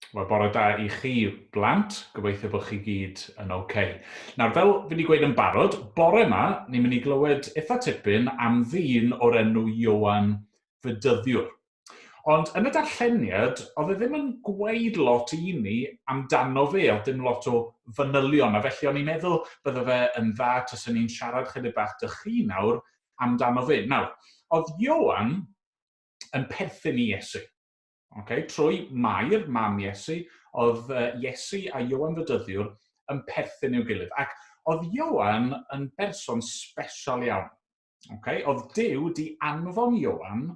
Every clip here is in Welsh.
Wel, bore da i chi blant, gobeithio bod chi gyd yn oce. Okay. Nawr, fel fi wedi gweud yn barod, bore yma, ni'n mynd i glywed eitha tipyn am ddyn o'r enw Ioan Fedyddiwr. Ond yn y darlleniad, oedd e ddim yn gweud lot i ni amdano fe, oedd dim lot o fanylion, a felly o'n i'n meddwl bydde fe yn dda taswn ni'n siarad chydig bach 'da chi nawr amdano fe. Nawr, oedd Ioan yn perthyn i Iesu. Okay? Trwy Mair, mam Iesu, oedd Iesu a Ioan Fedyddiwr yn perthyn i'w gilydd. Ac oedd Ioan yn berson special iawn. Okay? Oedd Duw di anfon Ioan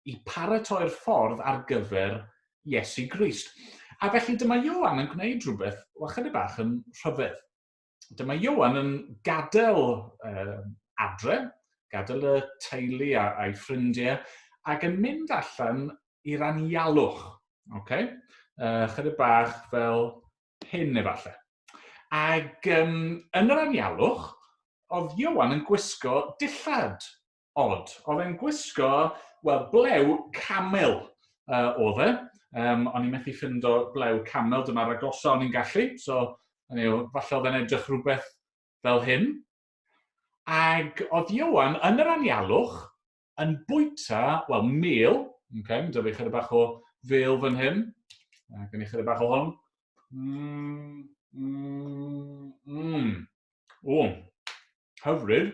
i paratoi'r ffordd ar gyfer Iesu Grist. A felly dyma Ioan yn gwneud rhywbeth, wel, chydig bach yn rhyfedd. Dyma Ioan yn gadael adre, gadael y teulu a'i ffrindiau, ac yn mynd allan i'r anialwch. Okay? Chydig bach fel hyn efallai. Ac yn yr anialwch, oedd Ioan yn gwisgo dillad od. Oedd e'n gwisgo, wel, blew camel oedd e. O'n i'n methu ffindo blew camel, dyma'r agosa o'n i'n gallu. So, anyway, falle oedd e'n edrych rhywbeth fel hyn. Ac oedd Ioan yn yr anialwch yn bwyta, wel, mêl. Okay, mae 'da fi chydig bach o fêl fan hyn. A gen i chydig bach o hwn. O, hyfryd.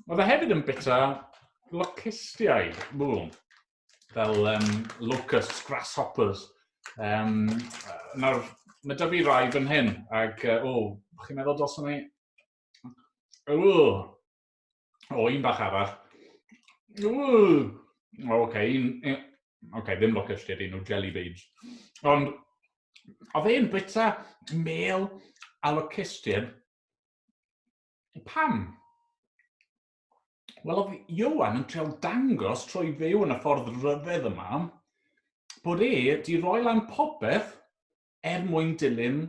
Oedd e hefyd yn bita locustiaid, ww, fel locusts, grasshoppers. Nawr, mae da fi rai fan hyn, ac, o, chi'n meddwl dylswn i? O, o, un bach arall. O, oce, okay, un, un, okay, ddim locustiaid, un o jelly beans. Ond, oedd e'n bita mêl a locustiaid. Pam? Wel, oedd Ioan yn treial dangos trwy fyw yn y ffordd ryfedd yma bod e di roi lan popeth er mwyn dilyn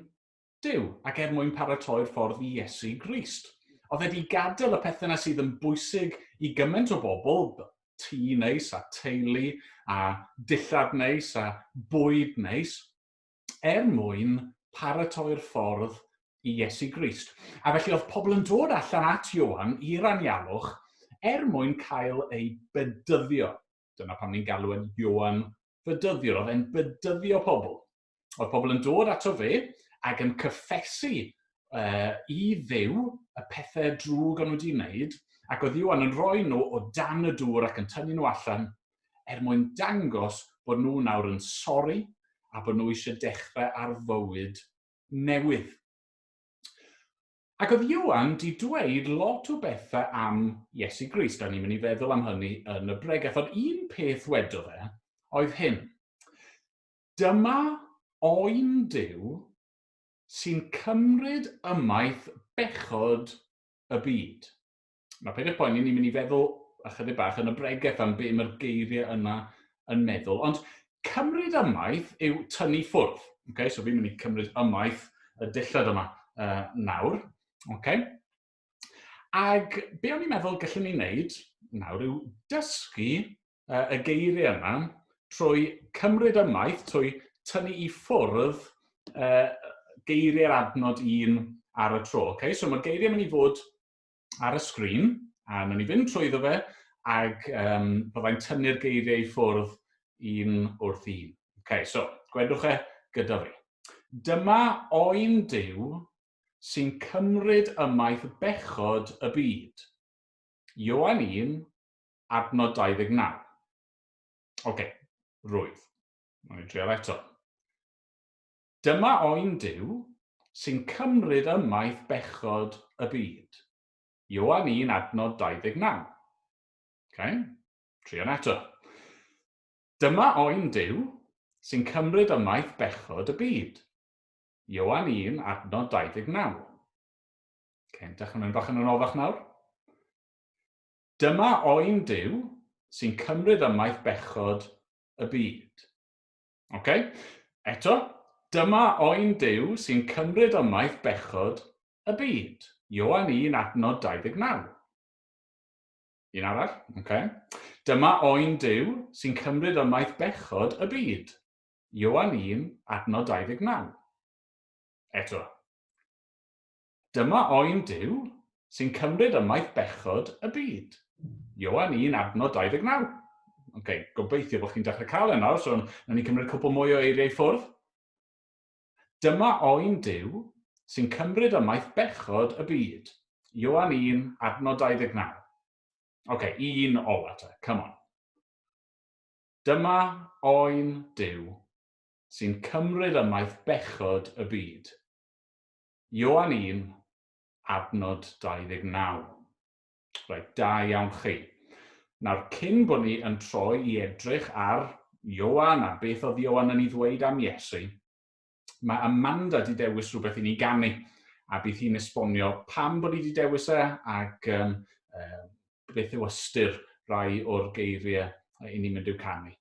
Duw ac er mwyn paratoi'r ffordd i Iesu Grist. Oedd e di gadael y pethau yna sydd yn bwysig i gymaint o bobl, tŷ neis a teulu a dillad neis a bwyd neis, er mwyn paratoi'r ffordd i Iesu Grist. A felly oedd pobl yn dod allan at Ioan i'r anialwch er mwyn cael ei bedyddio. Dyna pam ni'n galw e'n Ioan Fedyddiwr. Oedd e'n bedyddio pobl. Oedd pobl yn dod ato fe ac yn cyffesu i Dduw y pethau drwg o'n nhw wedi wneud, ac oedd Ioan yn rhoi nhw o dan y dŵr ac yn tynnu nhw allan er mwyn dangos bod nhw nawr yn sori a bod nhw eisiau dechrau ar fywyd newydd. Ac oedd Ioan di dweud lot o bethau am Iesu Grist, a ni'n mynd i feddwl am hynny yn y bregeth, ond un peth wedodd e oedd hyn. Dyma oen Duw sy'n cymryd ymaith bechod y byd. Nawr, peidiwch poeni, ni'n mynd i feddwl ychydig bach yn y bregeth am be mae'r geiriau yna yn meddwl. Ond cymryd ymaith yw tynnu ffwrdd. Okay? So fi'n mynd i cymryd ymaith y dillad yma nawr. Okay? Ag be o'n i'n meddwl gallwn ni wneud nawr yw dysgu y geiriau yma trwy cymryd ymaith, trwy tynnu i ffwrdd geiriau'r adnod un ar y tro. Okay? So mae'r geiriau yn mynd i fod ar y sgrin, a wnawn ni fynd trwyddo fe, ac byddai'n tynnu'r geiriau i ffwrdd un wrth un. Okay, so, gwedwch e gyda fi. Dyma oen Duw sy'n cymryd ymaith bechod y byd. Ioan 1, adnod 29. Oce, okay, rwydd. Mae'n i drial eto. Dyma oen Duw sy'n cymryd ymaith bechod y byd. Ioan 1 adnod 29. Okay, trion eto. Dyma oen Duw sy'n cymryd ymaith bechod y byd. Ioan 1 adnod 29. Okay, dechrau mynd bach yn anoddach nawr. Dyma oen Duw sy'n cymryd ymaith bechod y byd. Ok? Eto, dyma oen Duw sy'n cymryd ymaith bechod y byd. Ioan 1 adnod 29. Un arall, ok. Dyma oen Duw sy'n cymryd ymaith bechod y byd. Ioan 1, adnod 29. Eto. Dyma oen Duw sy'n cymryd ymaith bechod y byd. Ioan 1, adnod 29. Oce, okay, gobeithio bod chi'n dechrau cael e nawr, so nawn ni cymryd cwpl mwy o eiriau i ffwrdd. Dyma oen Duw sy'n cymryd ymaith bechod y byd. Ioan 1, adnod 29. Oce, okay, un ola te, come on. Dyma oen Duw sy'n cymryd ymaith bechod y byd. Ioan 1, adnod 29. Reit, da iawn chi. Nawr, cyn bod ni yn troi i edrych ar Ioan a beth oedd Ioan yn ei ddweud am Iesu, mae Amanda wedi dewis rhywbeth i ni ganu, a bydd hi'n esbonio pam bod hi wedi dewis e ac beth yw ystyr rai o'r geiriau i ni'n mynd i'w canu.